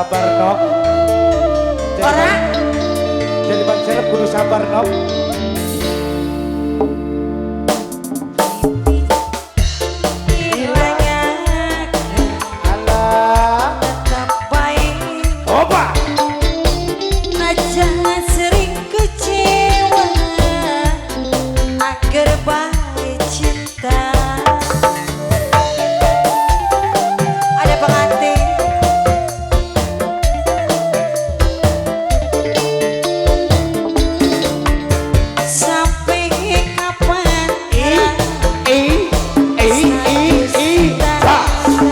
Sabar nok. Ora. Jadi ban serep kudu sabar nok. Alah. Tetap baik. Opa. Jangan sering kecewa agar baik cinta. Ada pengantin. Sampai kapan? I I I I ta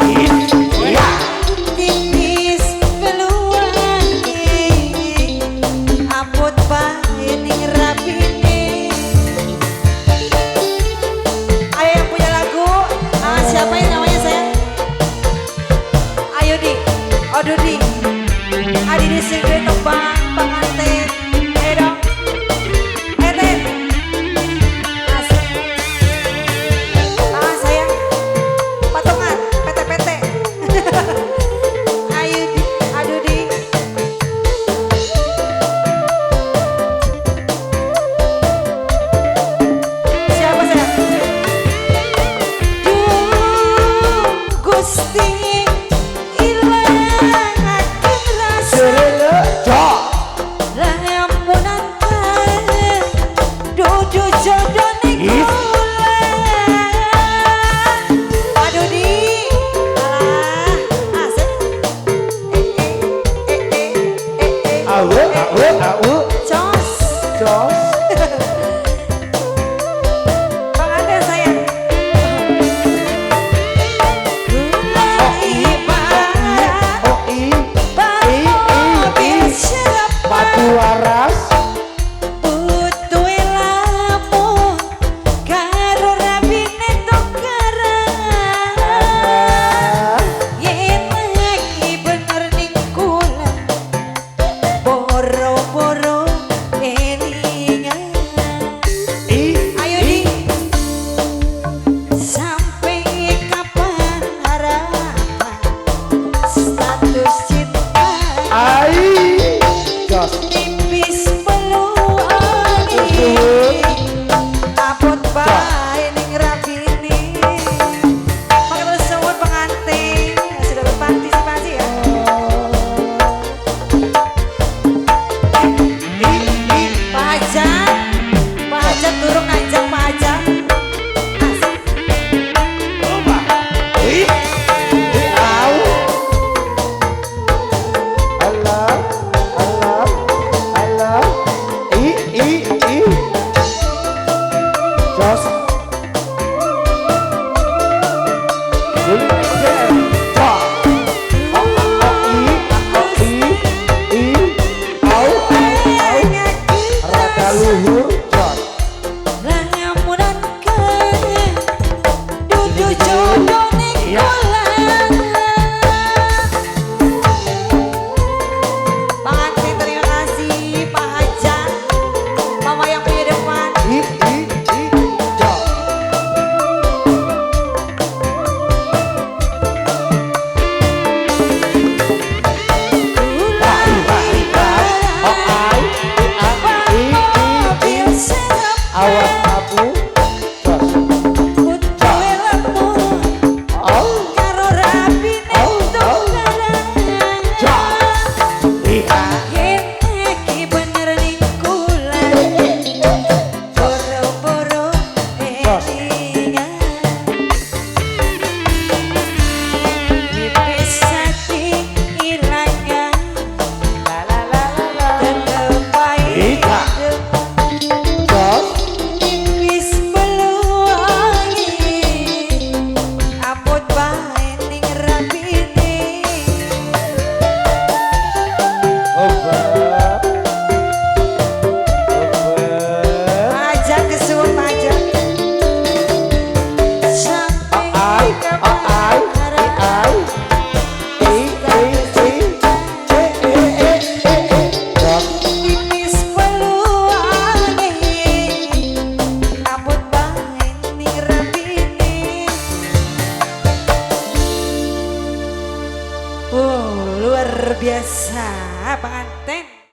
I ya. Tipis peluange abot bae ning rabine. Ayo yang punya lagu, siapa yang namanya saya? Ayo di, oh Dudi, Adi di sini tembang pengantin. Ayo dong, ayo Ten. Asik. Tangan sayang, patungan, PT-PT. Ayo di, aduh di. Siapa sayang? Duh, Gusti ilangaken rasa Serele cok. lamunan dudu jodone Ih. kula. Aduh di, alah, asik. Eh eh eh eh eh eh. Au au au. Jos. Jos. Pengantin sayang. Kula Oh i ibarat oh i i i i. mobil serep Batu waras. butuhe lamun karo rabine tukaran. Yen lagi bener ning kula boro-boro elingan. I Ayo i di. Sampai kapan harapan status cinta ai. Jos. tipis peluange abot bae ning rabine. Maka terus semua pengantin yang sudah berpartisipasi ya. I i. Pak Hajat, Pak Hajat turun ngajak Pak Hajat. Asik. Opa. I i au. Allah Allah Allah. I i i. Jos. Cok. Oh oh i oh i i au au au. Rada luhur jos. Lamunan dudu jodone Iya. kula. Pengantin terima kasih Pak Hajat, Mama yang punya depan. I i i jos. Kula Oh ai i a i i i. mobil serep Awas abu jos. butuhe lamun Au karo rabine Au, au. tukaran. Jos. Iya. Yen iki bener ning kula boro-boro Jos. elingan. Tipis ati ilangan La la la la la. tetep bae Iya. Jos. tipis Luar biasa pengantin.